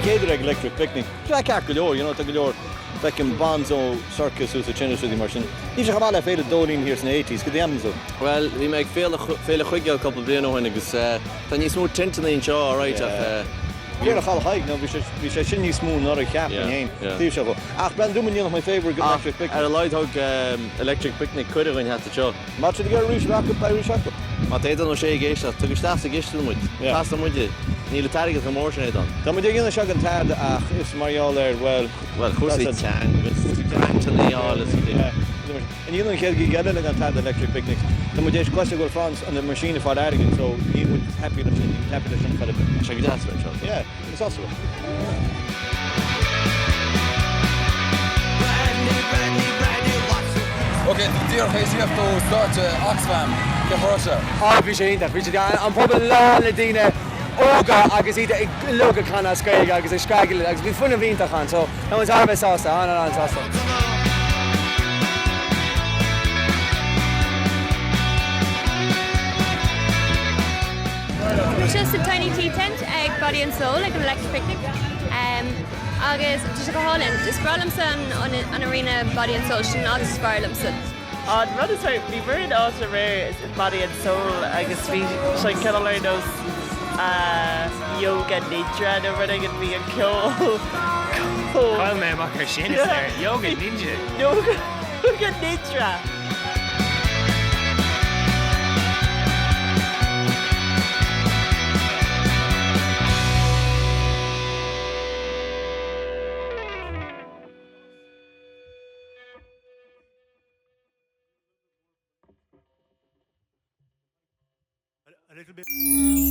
chéad uair ag Electric Picnic. Tá ceart go leor, you know, tá go leor, feicim Bonzo Circus thuas ag tine is rudaí mar sin. Níl sé chomh maith le Féile Dóilín thiar sna eighties, cad é an tú? Bhuel, bhí mé ag Féile, Féile Chuigéil cúpla bliain ó shin agus tá níos mó tenteanna anseo, alright, ach. Céard a chaill Thaidhg, nó bhí sé, bhí sé sin níos mó anuraidh cheapfainn Yeah, fhéin, yeah. taobh seo dhó. Ach breathnaigh dúinn an ndéanfadh mé favour go Ach Electric Picnic. ar a laghad thug Electric Picnic cuireadh dhuinn theacht anseo. Má tá siad ag iarraidh arís a bheith acu, beidh arís acu. Má tá Aodán Ó Sé ag éisteacht, tabhair isteach sa gcistin muid. Yeah. Castar muide. Níl an t-airgead chomh mór sin, Aodán. Tá muid ag déanamh seo gan tada ach is mar gheall ar, bhuel, Bhuel, cúrsaí teanga agus grantanna a fháil is Yeah. I ndiaidh an chéad ghig eile le gan tada Electric Picnic, tá muid éis cloisteáil go bhfuil Franz an machine ag fáil airgid so níl muid happy leis sin, níl muid happy leis sin chor ar bith. Tá sé go deas bheith anseo. Yeah, tá mé sásta leis. Ok, díreach tar éis tíocht ó stáitse Oxfam, cén chaoi a raibh sé? Á, bhí sé iontach. Bhí sé, an puball lán le daoine óga agus iad uilig ag canadh as Gaeilge agus ag screadaíl agus bhí fuinneamh iontach ann so tá muid thar a bheith sásta, an-an-an-sásta. Mise sa Tiny Tea Tent ag Body and Soul ag an Electric Picnic agus tá sé go hálainn. Is breá liomsa an arena Body and Soul, sin an áit is fearr liomsa. An rud is fearr, bhí muid in áit aréir is Body and Soul agus bhí sé cineál ar nós yoga nidra nó rud éigin, bhí an ceol chomh. Chaill mé amach ar sin, is léir. Yoga ninja. Yoga nidra! A little bit.